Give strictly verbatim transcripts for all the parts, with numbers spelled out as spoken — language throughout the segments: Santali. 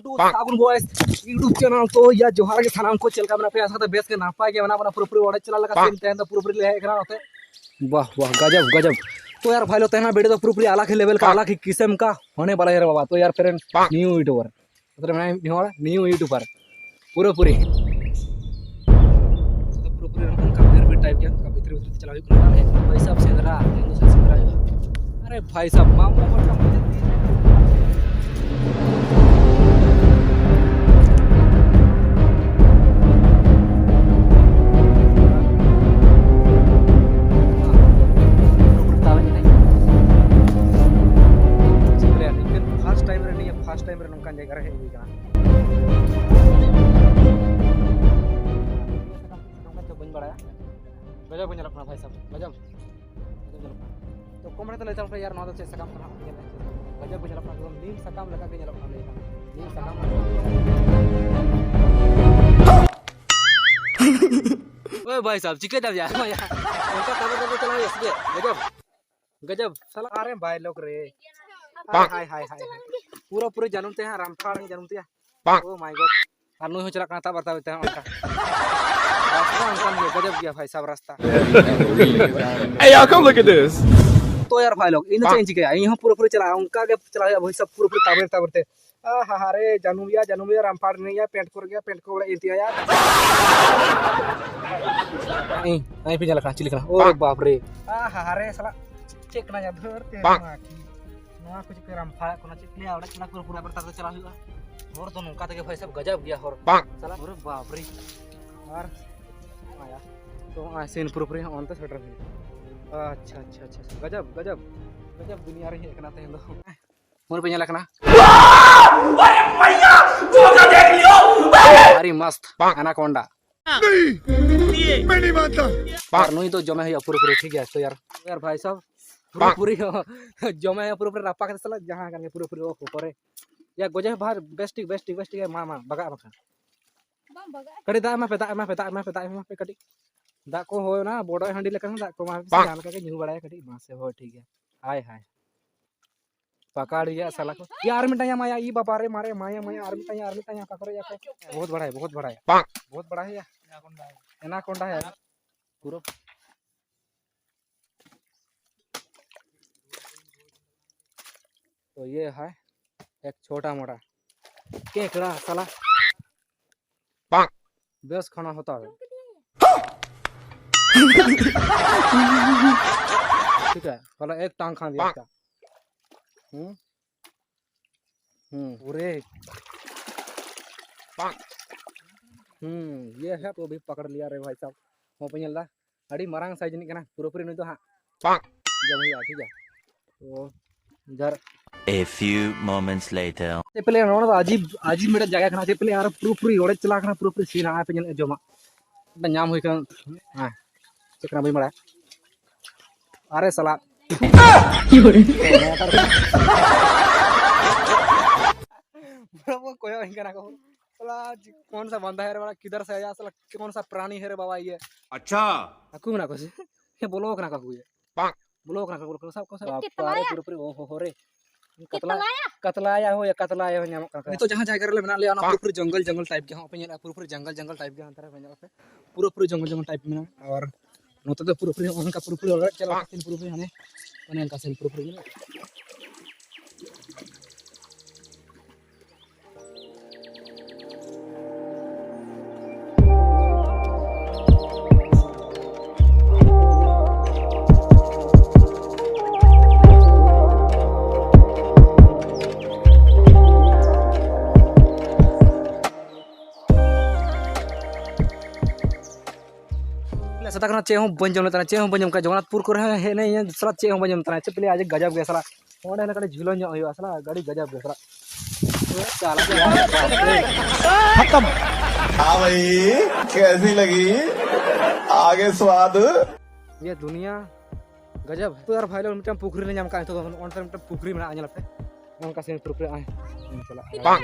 To Sagun Boys YouTube channel। तो यार, जोहार ᱜᱮ ᱥᱟᱱᱟᱢ ᱠᱚ, ᱪᱮᱫ ᱞᱮᱠᱟ ᱢᱮᱱᱟᱜ ᱯᱮᱭᱟ? ᱟᱥᱟ ᱠᱟᱛᱮ ᱵᱮᱥ ᱜᱮ ᱱᱟᱯᱟᱭ ᱜᱮ ᱢᱮᱱᱟᱜ ᱵᱚᱱᱟ᱾ ᱯᱩᱨᱟᱹᱯᱩᱨᱤ ᱚᱲᱟᱜ ᱪᱟᱞᱟᱜ ᱞᱮᱠᱟ ᱥᱤᱱ ᱛᱟᱦᱮᱱ ᱫᱚ, ᱯᱩᱨᱟᱹᱯᱩᱨᱤ ᱞᱮ ᱦᱮᱡ ᱟᱠᱟᱱᱟ ᱱᱚᱛᱮ᱾ ᱵᱟᱦ ᱵᱟᱦ, ᱜᱟᱡᱟᱵ ᱜᱟᱡᱟᱵ᱾ तो यार भाई लोग, ᱛᱮᱦᱮᱧ ᱵᱷᱤᱰᱤᱭᱳ ᱫᱚ ᱯᱩᱨᱟᱹᱯᱩᱨᱤ ᱟᱞᱟᱜᱽ ᱦᱤ ᱞᱮᱵᱮᱞ ᱠᱟ, ᱟᱞᱟᱜᱽ ᱦᱤ ᱠᱤᱥᱮᱢ ᱠᱟ ᱦᱚᱱᱮ ᱵᱟᱞᱟ ᱦᱮ ᱨᱮ ᱵᱟᱵᱟ᱾ तो यार friend, new YouTuber, मतलब मैं नहीं हो रहा, new YouTuber, ᱯᱩᱨᱟᱹᱯᱩᱨᱤ ᱯᱩᱨᱟᱹᱯᱩᱨᱤ ᱚᱱᱠᱟ ᱵᱤᱨ ᱵᱤᱨ type ᱜᱮ, ᱚᱱᱠᱟ ᱵᱷᱤᱛᱨᱤ ᱵᱷᱤᱛᱨᱤ ᱛᱮ ᱪᱟᱞᱟᱣ ᱦᱩᱭᱩᱜ ᱠᱟᱱᱟ᱾ ᱟᱨ ᱵᱷᱟᱭ ᱥᱟᱦᱟᱵ ᱥᱮᱸᱫᱽᱨᱟ, ᱛᱮᱦᱮᱧ ᱫᱚ ᱥᱮᱸᱫᱽᱨᱟ ᱦᱩᱭᱩᱜᱼᱟ᱾ ᱟᱨᱮ ᱵᱷᱟᱭ ᱥᱟᱦᱟᱵ, ᱢᱟᱢ ᱢᱚᱦᱚᱱ ᱠᱟ ᱢᱩᱡᱷᱮ ᱫᱤᱭᱮ᱾ ᱪᱮᱫ ᱠᱚ ᱞᱟᱹᱭᱟ, ᱱᱤᱝᱠᱟᱹᱱ first time ᱨᱮ, ᱱᱤᱭᱟᱹ first time ᱨᱮ ᱱᱚᱝᱠᱟᱱ ᱡᱟᱭᱜᱟ ᱨᱮ ᱦᱮᱡ ᱦᱩᱭ ᱠᱟᱱᱟ᱾ ᱱᱚᱝᱠᱟ ᱪᱚ ᱵᱟᱹᱧ ᱵᱟᱲᱟᱭᱟ᱾ ᱜᱟᱡᱟᱵ ᱜᱮ ᱧᱮᱞᱚᱜ ᱠᱟᱱᱟ ᱵᱷᱟᱭ ᱥᱟᱦᱟᱵ, ᱜᱟᱡᱟᱵ᱾ ᱜᱟᱡᱟᱵ ᱧᱮᱞᱚᱜ ᱠᱟᱱᱟ᱾ ᱛᱚ comment ᱨᱮ ᱞᱟᱹᱭ ᱛᱟᱵᱚᱱ ᱯᱮ ᱭᱟᱨ, ᱱᱚᱣᱟ ᱫᱚ ᱪᱮᱫ ᱥᱟᱠᱟᱢ ᱠᱟᱱᱟ? ᱧᱮᱞ ᱢᱮ᱾ ᱜᱟᱡᱟᱵ ᱜᱮ ᱧᱮᱞᱚᱜ ᱠᱟᱱᱟ, ᱮᱠᱫᱚᱢ ᱱᱤᱢ ᱥᱟᱠᱟᱢ ᱞᱮᱠᱟ ᱜᱮ ᱧᱮᱞᱚᱜ ᱠᱟᱱᱟ, ᱞᱟᱹᱭ ᱠᱟᱱᱟ᱾ ᱱᱤᱢ ᱥᱟᱠᱟᱢ᱾ ᱳᱭ ᱵᱷᱟᱭ ᱥᱟᱦᱟᱵ, ᱪᱤᱠᱟᱹ ᱫᱟᱢ ᱭᱟ? ᱚᱱᱠᱟ ᱛᱟᱵᱮᱨ ᱛᱟᱵᱮᱨ ᱪᱟᱞᱟᱣ ᱦᱩᱭᱩᱜᱼᱟ ᱥᱮ ᱪᱮᱫ? ᱜᱟᱡᱟᱵ᱾ ᱜᱟᱡᱟᱵ, ᱥᱟᱞᱟ, ᱟᱨᱮ ᱵᱟᱭ ᱞᱚᱠ ᱨᱮ᱾ ᱦᱟᱭ, ᱦᱟᱭ, ᱦᱟᱭ, ᱦᱟᱭ, ᱦᱟᱭ᱾ ᱯᱩᱨᱟᱹ, ᱯᱩᱨᱟᱹ ᱡᱟᱹᱱᱩᱢ ᱛᱮ ᱦᱟᱸᱜ ᱨᱟᱢᱯᱷᱟᱲ ᱡᱟᱹᱱᱩᱢ ᱛᱮᱭᱟ᱾ Oh my God᱾ ᱟᱨ ᱱᱩᱭ ᱦᱚᱸ ᱪᱟᱞᱟᱜ ᱠᱟᱱᱟ ᱛᱟᱵ ᱟᱨ ᱛᱟᱵ ᱛᱮ ᱚᱱᱠᱟ᱾ ᱨᱟᱥᱛᱟ ᱚᱱᱠᱟᱱ ᱜᱮ, ᱜᱟᱡᱟᱵ ᱜᱮᱭᱟ ᱵᱷᱟᱭ ᱥᱟᱦᱟᱵ ᱨᱟᱥᱛᱟ᱾ Hey, y'all, come look at this. ᱛᱚ ᱭᱟᱨ ᱵᱷᱟᱭ ᱞᱚᱠ, ᱤᱧ ᱫᱚ ᱪᱮᱫ ᱤᱧ ᱪᱤᱠᱟᱹᱭᱟ? ᱤᱧ ᱦᱚᱸ ᱯᱩᱨᱟᱹ, ᱯᱩᱨᱟᱹ ᱪᱟᱞᱟᱜᱼᱟ, ᱚᱱᱠᱟ ᱜᱮ ᱪᱟᱞᱟᱜ ᱦᱩᱭᱩᱜᱼᱟ ᱵᱷᱟᱭ ᱥᱟᱦᱟᱵ, ᱯᱩᱨᱟᱹ, ᱯᱩᱨᱟᱹ ᱛᱟᱵᱮᱨ, ᱛᱟᱵᱮᱨ ᱛᱮ᱾ ᱟᱦᱟ ᱦᱟᱨᱮ, ᱡᱟᱹᱱᱩᱢᱤᱭᱟ, ᱡᱟᱹᱱᱩᱢᱤᱭᱟ, ᱨᱟᱢᱯᱷᱟᱲ ᱱᱤᱭᱟ, ᱯᱮᱱᱴ ᱠᱚᱨᱮ ᱜᱮ, ᱯᱮᱱᱴ ᱠᱚ ᱚᱲᱮᱡ ᱤᱫᱤᱭᱟ᱾ ᱟᱭ, ᱟᱭ ᱯᱮ ᱧᱮᱞ ᱟᱠᱟᱱᱟ, ᱪᱤᱞᱤ ᱠᱟᱱᱟ? ᱳᱨᱮ ᱵᱟᱯ ᱨᱮ᱾ ᱟᱦᱟ ᱦᱟᱨᱮ, ᱥᱟᱞᱟ, ᱪᱮᱫ ᱠᱟᱱᱟ ᱭᱟ? ᱫᱷᱟᱹᱨ ᱛᱮ ᱱᱚᱣᱟ ᱠᱤ? ᱱᱚᱣᱟ ᱠᱚ ᱪᱮᱫ ᱠᱚ ᱨᱟᱢᱯᱷᱟᱲ ᱠᱟᱱᱟ, ᱪᱮᱫ ᱠᱚ ᱞᱟᱹᱭᱟ, ᱚᱲᱮᱡ ᱠᱟᱱᱟ ᱠᱚ, ᱯᱩᱨᱟᱹ ᱵᱮᱨᱛᱟᱨ ᱛᱮ ᱪᱟᱞᱟᱣ ᱦᱩᱭᱩᱜᱼᱟ᱾ ᱦᱚᱨ ᱫᱚ ᱱᱚᱝᱠᱟ ᱛᱮᱜᱮ ᱵᱷᱟᱭ ᱥᱟᱦᱟᱵ, ᱜᱟᱡᱟᱵ ᱜᱮᱭᱟ ᱦᱚᱨ᱾ ᱥᱟᱞᱟ, ᱳᱨᱮ ᱵᱟᱯ ᱨᱮ᱾ ᱟᱨ, ᱟᱭᱟ, ᱛᱚ ᱱᱚᱜᱼᱚᱭ ᱥᱤᱱ ᱯᱩᱨᱟᱹᱯᱩᱨᱤ ᱦᱚᱸ ᱚᱱᱛᱮ ᱥᱮᱴᱮᱨ ᱦᱩᱭᱩᱜᱼᱟ᱾ ᱟᱪᱪᱷᱟ, ᱟᱪᱪᱷᱟ, ᱟᱪᱪᱷᱟ, ᱟᱪᱪᱷᱟ, ᱜᱟᱡᱟᱵ, ᱜᱟᱡᱟᱵ, ᱜᱟᱡᱟᱵ ᱫᱩᱱᱤᱭᱟ ᱨᱮ ᱦᱮᱡ ᱟᱠᱟᱱᱟ ᱛᱮᱦᱮᱧ ᱫᱚ᱾ ᱢᱩᱨ ᱯᱮ ᱧᱮᱞ ᱟᱠᱟᱱᱟ? ᱟᱹᱰᱤ ᱢᱚᱥᱛ ᱮᱱᱟᱠᱚᱱᱰᱟ᱾ ᱟᱨ ᱱᱩᱭ ᱫᱚ ᱡᱚᱢᱮ ᱦᱩᱭᱩᱜᱼᱟ ᱯᱩᱨᱟᱹᱯᱩᱨᱤ, ᱴᱷᱤᱠ ᱜᱮᱭᱟ? ᱛᱚ ᱭᱟᱨ, ᱭᱟᱨ ᱵᱷᱟᱭ ᱥᱟᱦᱟᱵ, ᱯᱩᱨᱟᱹᱯᱩᱨᱤ ᱡᱚᱢᱮ ᱦᱩᱭᱩᱜᱼᱟ ᱯᱩᱨᱟᱹᱯᱩᱨᱤ, ᱨᱟᱯᱟᱜ ᱠᱟᱛᱮ ᱥᱟᱞᱟᱜ ᱡᱟᱦᱟᱸ ᱠᱟᱱ ᱜᱮ ᱯᱩᱨᱟᱹᱯᱩᱨᱤ᱾ ᱳ ᱯᱚᱨᱮ ᱭᱟ ᱜᱚᱡᱮ ᱵᱷᱟᱭ, ᱵᱮᱥ ᱴᱷᱤᱠ, ᱵᱮᱥ ᱴᱷᱤᱠ, ᱵᱮᱥ ᱴᱷᱤᱠ, ᱢᱟ, ᱢᱟ, ᱵᱟᱜᱟᱜ ᱵᱟᱠᱷᱟᱱ᱾ ᱵᱟᱝ ᱵᱟᱜᱟᱜᱼᱟ᱾ ᱠᱟᱹᱴᱤᱡ ᱫᱟᱜ ᱮᱢᱟ ᱯᱮ, ᱫᱟᱜ ᱮᱢᱟ ᱯᱮ, ᱫᱟᱜ ᱮᱢᱟ ᱯᱮ, ᱫᱟᱜ ᱮᱢᱟ ᱯᱮ ᱠᱟᱹᱴᱤᱡ᱾ ᱫᱟᱜ ᱠᱚ ᱦᱳᱭ ᱚᱱᱟ ᱵᱚᱰᱚᱡ ᱦᱟᱺᱰᱤ ᱞᱮᱠᱟ ᱦᱚᱸ ᱫᱟᱜ ᱠᱚ ᱮᱢᱟ ᱯᱮ, ᱡᱟᱦᱟᱸ ᱞᱮᱠᱟ ᱜᱮ ᱧᱩ ᱵᱟᱲᱟᱭᱟ ᱠᱟᱹᱴᱤᱡ, ᱢᱟ ᱥᱮ ᱦᱳᱭ ᱴᱷᱤᱠ ᱜᱮᱭᱟ᱾ ᱦᱟᱭ, ᱦᱟᱭ᱾ ᱯᱟᱠᱟᱲ ᱜᱮᱭᱟ ᱥᱟᱞᱟ ᱠᱚ᱾ ᱭᱟ, ᱟᱨ ᱢᱤᱫᱴᱟᱝ ᱭᱟ ᱢᱟᱭᱟ, ᱤ ᱵᱟᱵᱟ ᱨᱮ, ᱢᱟᱨᱮ ᱢᱟᱭᱟ, ᱢᱟᱭᱟ, ᱟᱨ ᱢᱤᱫᱴᱟᱝ ᱭᱟ, ᱟᱨ ᱢᱤᱫᱴᱟᱝ ᱭᱟ, ᱯᱟᱠᱟᱲ ᱭᱟ ᱠᱚ᱾ ᱵᱚᱦᱩᱛ ᱵᱟᱲᱟᱭ, ᱵᱚᱦᱩᱛ ᱵᱟᱲᱟᱭ᱾ ᱵᱚᱦᱩᱛ ᱵᱟᱲᱟᱭ ᱭᱟ᱾ ᱮᱱᱟᱠᱚᱱᱰᱟ ᱭᱟ᱾ ᱯᱩᱨᱟᱹ तो ये है एक छोटा मोटा केकड़ा साला। बेस खाना होता है। ठीक है, साला एक टांग खा दिया इसका। हम्म। हम्म, पूरे। हम्म, ये है, तो भी पकड़ लिया रे भाई साहब। ᱦᱚᱸ ᱯᱮ ᱧᱮᱞ ᱮᱫᱟ, ᱟᱹᱰᱤ ᱢᱟᱨᱟᱝ ᱥᱟᱭᱤᱡ ᱨᱤᱱᱤᱡ ᱠᱟᱱᱟ, ᱯᱩᱨᱟᱹᱯᱩᱨᱤ ᱱᱩᱭ ᱫᱚ ᱦᱟᱸᱜ ᱡᱚᱢ ᱦᱩᱭᱩᱜᱼᱟ, ᱴᱷᱤᱠ ᱜᱮᱭᱟ᱾ ᱛᱚ ᱡᱟᱨ A few moments later. ᱪᱮᱫ ᱯᱮ ᱞᱟᱹᱭᱟ, ᱱᱚᱣᱟ ᱫᱚ ᱟᱹᱡᱤᱵ, ᱟᱹᱡᱤᱵ ᱢᱤᱫᱴᱮᱱ ᱡᱟᱭᱜᱟ ᱠᱟᱱᱟ᱾ ᱪᱮᱫ ᱯᱮ ᱞᱟᱹᱭᱟ, ᱟᱨ ᱯᱩᱨᱟᱹᱯᱩᱨᱤ ᱚᱲᱮᱡ ᱪᱟᱞᱟᱜ ᱠᱟᱱᱟ, ᱯᱩᱨᱟᱹᱯᱩᱨᱤ ᱥᱤᱱ ᱟᱯᱮ ᱧᱮᱞ ᱡᱚᱢᱟᱜ ᱢᱤᱫᱴᱮᱱ ᱧᱟᱢ ᱦᱩᱭ ᱠᱟᱱᱟ᱾ ᱦᱮᱸ, ᱪᱮᱫ ᱠᱟᱱᱟ ᱵᱟᱹᱧ ᱵᱟᱲᱟᱭᱟ᱾ ᱟᱨᱮ ᱥᱟᱞᱟ᱾ ᱵᱩᱲᱦᱟᱹ ᱠᱚ ᱠᱚᱭᱚᱜ ᱟᱹᱧ ᱠᱟᱱᱟ ᱠᱚ, "ᱥᱟᱞᱟ, ᱠᱚᱱ ᱥᱟ ᱵᱟᱱᱫᱟ ᱦᱮ ᱨᱮ ᱵᱟᱲᱟ, ᱠᱤᱫᱷᱟᱨ ᱥᱮ ᱟᱭᱟ, ᱥᱟᱞᱟ, ᱠᱚᱱ ᱥᱟ ᱯᱨᱟᱱᱤ ᱦᱮ ᱨᱮ ᱵᱟᱵᱟ, ᱤᱭᱟᱹ?" ᱟᱪᱪᱷᱟ᱾ ᱦᱟᱹᱠᱩ ᱢᱮᱱᱟᱜ ᱠᱚᱣᱟ ᱥᱮ? ᱦᱮᱸ, ᱵᱚᱞᱚ ᱠᱟᱱᱟ ᱠᱚ ᱦᱟᱹᱠᱩ ᱜᱮ᱾ ᱵᱚᱞᱚ ᱠᱟᱱᱟ ᱠᱚ, ᱵᱚᱞᱚ ᱠᱟᱱᱟ ᱠᱚ, ᱥᱟᱵ ᱠᱚ, ᱥᱟᱵ ᱠᱚ᱾ ᱠᱟᱛᱞᱟᱭᱟ? ᱵᱟᱯ ᱨᱮ, ᱯᱩᱨᱟᱹ ᱯᱩᱨᱤ, ᱳ ᱦᱳ ᱦᱳ ᱨᱮ᱾ ᱠᱟᱛᱞᱟ, ᱠᱟᱛᱞᱟᱭᱟ? ᱠᱟᱛᱞᱟᱭᱟ, ᱦᱳᱭ, ᱠᱟᱛᱞᱟᱭᱟ ᱦᱚᱸ ᱧᱟᱢᱚᱜ ᱠᱟᱱᱟ᱾ ᱱᱤᱛᱚᱜ ᱡᱟᱦᱟᱸ ᱡᱟᱭᱜᱟ ᱨᱮᱞᱮ ᱢᱮᱱᱟᱜ ᱞᱮᱭᱟ, ᱚᱱᱟ ᱯᱩᱨᱟᱹ ᱯᱩᱨᱤ ᱡᱚᱝᱜᱚᱞ, ᱡᱚᱝᱜᱚᱞ type ᱜᱮ, ᱦᱚᱸ ᱯᱮ ᱧᱮᱞᱟ, ᱯᱩᱨᱟᱹ ᱯᱩᱨᱤ ᱡᱚᱝᱜᱚᱞ, ᱡᱚᱝᱜᱚᱞ type ᱜᱮ, ᱦᱟᱱᱛᱮ ᱨᱮ ᱯᱮ ᱧᱮᱞᱟ ᱯᱮ᱾ ᱯᱩᱨᱟᱹ ᱯᱩᱨᱤ ᱡᱚᱝᱜᱚᱞ, ᱡᱚᱝᱜᱚᱞ type ᱢᱮᱱᱟᱜᱼᱟ᱾ ᱟᱨ ᱱᱚᱛᱮ ᱫᱚ ᱯᱩᱨᱟᱹ ᱯᱩᱨᱤ ᱚᱱᱠᱟ ᱯᱩᱨᱟᱹ ᱯᱩᱨᱤ ᱚᱲᱟᱜ ᱪᱟᱞᱟᱣ ᱠᱟᱛᱮ ᱯᱩᱨᱟᱹ ᱯᱩᱨᱤ ᱦᱟᱱᱮ ᱚᱱᱮ ᱚᱱᱠᱟ ᱥᱮᱱ ᱯᱩᱨᱟᱹ ᱯᱩᱨᱤ ᱧᱮᱞᱚᱜ᱾ ᱥᱮᱛᱟᱜ ᱠᱷᱚᱱᱟᱜ ᱪᱮᱫ ᱦᱚᱸ ᱵᱟᱹᱧ ᱡᱚᱢ ᱞᱮᱫ ᱛᱟᱦᱮᱱᱟ, ᱪᱮᱫ ᱦᱚᱸ ᱵᱟᱹᱧ ᱡᱚᱢ ᱠᱟᱜᱼᱟ᱾ ᱡᱚᱜᱚᱱᱱᱟᱛᱷᱯᱩᱨ ᱠᱚᱨᱮ ᱦᱚᱸ ᱦᱮᱡ ᱮᱱᱟᱹᱧ, ᱥᱟᱞᱟ ᱪᱮᱫ ᱦᱚᱸ ᱵᱟᱹᱧ ᱡᱚᱢ ᱛᱟᱦᱮᱱᱟ᱾ ᱪᱮᱫ ᱯᱮ ᱞᱟᱹᱭᱟ, ᱟᱹᱰᱤ ᱜᱟᱡᱟᱵ ᱜᱮ ᱥᱟᱞᱟ᱾ ᱚᱸᱰᱮ ᱦᱚᱸ ᱠᱟᱹᱴᱤᱡ ᱡᱷᱤᱞᱟᱹ ᱧᱚᱜ ᱦᱩᱭᱩᱜᱼᱟ ᱥᱟᱞᱟ, ᱟᱹᱰᱤ ᱜᱟᱡᱟᱵ ᱜᱮ ᱥᱟᱞᱟ᱾ ᱥᱟᱞᱟ ᱜᱮ ᱠᱷᱟᱛᱚᱢ᱾ हाँ भाई, कैसी लगी? आगे स्वाद? ये दुनिया गजब है। तो यार भाई लोग, ᱢᱤᱫᱴᱟᱝ ᱯᱩᱠᱷᱨᱤ ᱞᱮ ᱧᱟᱢ ᱠᱟᱜᱼᱟ ᱱᱤᱛᱚᱜ ᱫᱚ᱾ ᱚᱸᱰᱮ ᱢᱤᱫᱴᱟᱝ ᱯᱩᱠᱷᱨᱤ ᱢᱮᱱᱟᱜᱼᱟ, ᱧᱮᱞ ᱯᱮ᱾ ᱚᱱᱠᱟ ᱥᱮ ᱯᱩᱠᱷᱨᱤ, ᱟᱭ, ᱪᱟᱞᱟᱜ ᱠᱟᱱᱟ᱾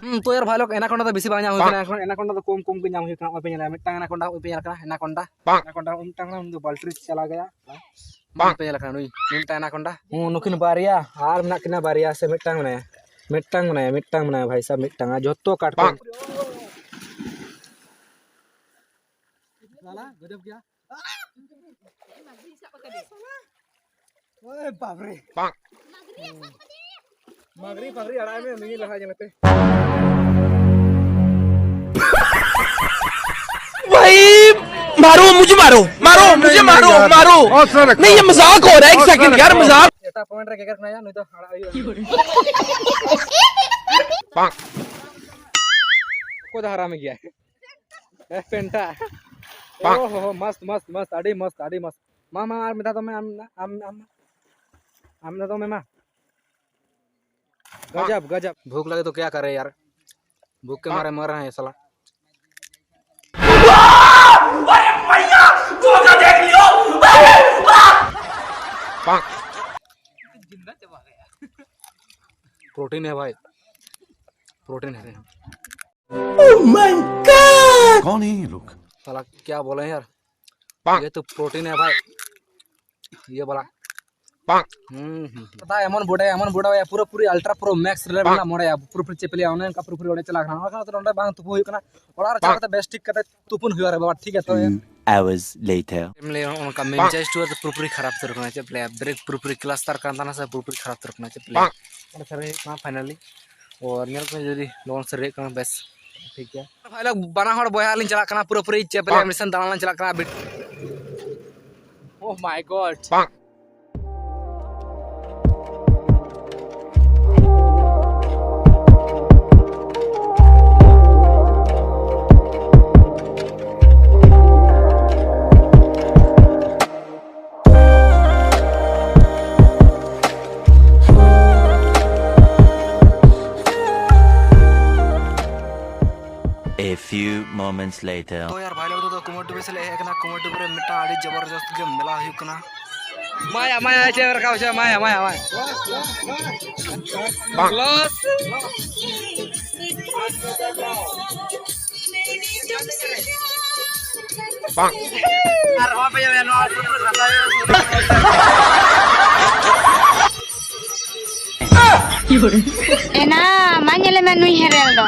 ᱦᱩᱸ, ᱛᱚ ᱭᱟᱨ ᱵᱷᱟᱭ ᱞᱳᱜ, ᱮᱱᱟᱠᱚᱱᱰᱟ ᱫᱚ ᱵᱮᱥᱤ ᱵᱟᱝ ᱧᱟᱢ ᱦᱩᱭ ᱠᱟᱱᱟ, ᱮᱱᱟᱠᱚᱱᱰᱟ ᱫᱚ ᱠᱚᱢ ᱠᱚᱢ ᱜᱮ ᱧᱟᱢ ᱦᱩᱭ ᱠᱟᱱᱟ᱾ ᱱᱚᱜᱼᱚᱭ ᱯᱮ ᱧᱮᱞᱟ, ᱢᱤᱫᱴᱟᱝ ᱮᱱᱟᱠᱚᱱᱰᱟ ᱱᱚᱜᱼᱚᱭ ᱯᱮ ᱧᱮᱞ ᱠᱟᱱᱟ, ᱮᱱᱟᱠᱚᱱᱰᱟ, ᱮᱱᱟᱠᱚᱱᱰᱟ ᱢᱤᱫᱴᱟᱝ ᱠᱟᱱᱟ, ᱩᱱᱤ ᱫᱚ ᱵᱟᱞᱴᱨᱤ ᱪᱟᱞᱟᱣ ᱜᱮᱭᱟ᱾ ᱵᱟᱝ ᱯᱮ ᱧᱮᱞ ᱟᱠᱟᱱᱟ ᱱᱩᱭ, ᱱᱩᱭ ᱢᱤᱫᱴᱟᱝ ᱮᱱᱟᱠᱚᱱᱰᱟ᱾ ᱦᱩᱸ, ᱱᱩᱠᱤᱱ ᱵᱟᱨᱭᱟ, ᱟᱨ ᱢᱮᱱᱟᱜ ᱠᱤᱱᱟ ᱵᱟᱨᱭᱟ ᱥᱮ ᱢᱤᱫᱴᱟᱝ ᱢᱮᱱᱟᱭᱟ? ᱢᱤᱫᱴᱟᱝ ᱢᱮᱱᱟᱭᱟ, ᱢᱤᱫᱴᱟᱝ ᱢᱮᱱᱟᱭᱟ ᱵᱷᱟᱭ ᱥᱟᱵ, ᱢᱤᱫᱴᱟᱝ᱾ ᱟᱨ ᱡᱷᱚᱛᱚ ᱠᱟᱴᱠᱚᱢ᱾ ᱵᱟᱝ᱾ ᱥᱟᱞᱟ, ᱜᱚᱡᱚᱵ ᱜᱮᱭᱟ᱾ ᱳᱭ ᱵᱟᱯ ᱨᱮ᱾ ᱵᱟᱝ᱾ ᱢᱟᱜᱽᱨᱤ ᱯᱟᱜᱽᱨᱤ ᱟᱲᱟᱜ ᱢᱮ, ᱱᱩᱭ ᱞᱟᱦᱟ ᱧᱮᱞ ᱯᱮ᱾ भाई, मारो मुझे, मारो, मारो मुझे, मारो, मारो। नहीं, ये मजाक हो रहा है, एक सेकंड यार, मजाक। ᱮᱴᱟᱜ ᱯᱚᱭᱮᱱᱴ ᱨᱮ ᱜᱮᱜᱮᱨ ᱠᱟᱱᱟᱭᱟ, ᱱᱩᱭ ᱫᱚ ᱟᱲᱟᱜ ᱦᱩᱭᱩᱜᱼᱟ᱾ ᱚᱠᱚᱭ ᱫᱚ ᱦᱟᱨᱟᱢ ᱜᱮᱭᱟ? ᱮ ᱯᱮᱱᱴᱟ᱾ ᱵᱟᱝ᱾ ᱳᱦᱳ, ᱢᱚᱥᱛ, ᱢᱚᱥᱛ, ᱢᱚᱥᱛ, ᱟᱹᱰᱤ ᱢᱚᱥᱛ, ᱟᱹᱰᱤ ᱢᱚᱥᱛ᱾ ᱢᱟ, ᱢᱟ, ᱟᱨ ᱢᱤᱫ ᱫᱷᱟᱣ ᱫᱚᱢᱮ, ᱟᱢ, ᱟᱢ, ᱟᱢ, ᱟᱢ ᱢᱤᱫ ᱫᱷᱟᱣ ᱫᱚᱢᱮ, ᱢᱟ᱾ ᱵᱟᱝ᱾ गजब, गजब। भूख लगे तो क्या करे यार, भूख के मारे मर रहे हैं साला। प्रोटीन है भाई, प्रोटीन है। Oh my God! कौन है ये लोग? साला क्या बोले हैं यार, ये तो प्रोटीन है भाई, ये वाला। ᱦᱩᱸ, ᱦᱩᱸ, ᱦᱩᱸ᱾ ᱫᱟᱫᱟ, ᱮᱢᱚᱱ ᱵᱚᱰᱟᱭᱟ, ᱮᱢᱚᱱ ᱵᱚᱰᱟᱭᱟ, ᱯᱩᱨᱟᱹᱯᱩᱨᱤ ᱟᱞᱴᱨᱟ ᱯᱨᱳ ᱢᱮᱠᱥ ᱞᱮᱵᱮᱞ ᱨᱮᱱᱟᱜ ᱢᱚᱰᱟᱭᱟ, ᱯᱩᱨᱟᱹᱯᱩᱨᱤ ᱪᱮᱫ ᱯᱮ ᱞᱟᱹᱭᱟ, ᱚᱱᱮ ᱚᱱᱠᱟ ᱯᱩᱨᱟᱹᱯᱩᱨᱤ ᱚᱸᱰᱮ ᱪᱟᱞᱟᱜ ᱠᱟᱱᱟ᱾ ᱚᱱᱟ ᱠᱷᱟᱹᱛᱤᱨ ᱚᱸᱰᱮ ᱵᱟᱝ ᱛᱩᱯᱩ ᱦᱩᱭᱩᱜ ᱠᱟᱱᱟ, ᱚᱲᱟᱜ ᱨᱮ ᱪᱟᱞᱟᱣ ᱠᱟᱛᱮ ᱵᱮᱥ ᱴᱷᱤᱠ ᱠᱟᱛᱮ ᱛᱩᱯᱩᱱ ᱦᱩᱭᱩᱜᱼᱟ ᱨᱮ ᱵᱟᱵᱟ, ᱴᱷᱤᱠ ᱜᱮᱭᱟ ᱛᱚ? Two hours later. ᱮᱢ ᱞᱟᱹᱭᱟ, ᱚᱱᱠᱟ ᱢᱮᱱ ᱪᱮᱥᱴ ᱦᱩᱭᱩᱜᱼᱟ ᱛᱚ ᱯᱩᱨᱟᱹᱯᱩᱨᱤ ᱠᱷᱟᱨᱟᱯ ᱩᱛᱟᱹᱨ ᱠᱟᱱᱟ, ᱪᱮᱫ ᱯᱮ ᱞᱟᱹᱭᱟ? ᱵᱨᱮᱠ ᱯᱩᱨᱟᱹᱯᱩᱨᱤ ᱠᱞᱟᱥᱴᱟᱨ ᱠᱟᱱ ᱛᱟᱦᱮᱱᱟ ᱥᱮ ᱯᱩᱨᱟᱹᱯᱩᱨᱤ ᱠᱷᱟᱨᱟᱯ ᱩᱛᱟᱹᱨ ᱠᱟᱱᱟ, ᱪᱮᱫ ᱯᱮ ᱞᱟᱹᱭᱟ? ᱚᱸᱰᱮ ᱥᱮᱴᱮᱨ ᱦᱩᱭᱩᱜ ᱠᱟᱱᱟ ᱯᱷᱟᱭᱱᱟᱞᱤ᱾ ᱟᱨ ᱧᱮᱞ ᱠᱚ ᱡᱩᱫᱤ ᱞᱚᱜᱚᱱ ᱥᱮᱴᱮᱨ ᱦᱩᱭᱩᱜ ᱠᱟᱱᱟ, ᱵᱮᱥ ᱴᱷᱤᱠ ᱜᱮᱭᱟ᱾ ᱵᱷᱟᱭ ᱞᱳᱜ, ᱵᱟᱱᱟ ᱦᱚᱲ ᱵᱚᱭᱦᱟ ᱞᱤᱧ ᱪᱟᱞᱟᱜ ᱠᱟᱱᱟ, ᱯᱩᱨᱟᱹᱯᱩᱨᱤ ᱪᱮᱫ ᱯᱮ ᱞᱟᱹᱭᱟ, ᱢᱤᱥᱚᱱ ᱫᱟᱬᱟᱱ ᱞᱤᱧ ᱪᱟᱞᱟᱜ ᱠᱟᱱᱟ᱾ Oh my God. A few moments later. ᱛᱚ ᱭᱟᱨ ᱵᱷᱟᱭ ᱞᱳᱜ, ᱫᱚ ᱠᱩᱢᱟᱨ ᱴᱩᱵᱤ ᱥᱮᱫ ᱞᱮ ᱦᱮᱡ ᱟᱠᱟᱱᱟ᱾ ᱠᱩᱢᱟᱨ ᱴᱩᱵᱤ ᱨᱮ ᱢᱤᱫᱴᱟᱝ ᱟᱹᱰᱤ ᱡᱚᱵᱚᱨᱡᱚᱥᱛ ᱜᱮ ᱢᱮᱞᱟ ᱦᱩᱭᱩᱜ ᱠᱟᱱᱟ᱾ ᱢᱟᱭᱟ, ᱢᱟᱭᱟ, ᱪᱮᱫ ᱮᱢ ᱨᱟᱠᱟᱵ ᱦᱚᱪᱚᱭᱟ? ᱢᱟᱭᱟ, ᱢᱟᱭᱟ, ᱢᱟᱭᱟ᱾ ᱵᱟᱝ᱾ ᱮᱱᱟ ᱢᱟ ᱧᱮᱞᱮ ᱢᱮ ᱱᱩᱭ ᱦᱮᱨᱮᱞ ᱫᱚ᱾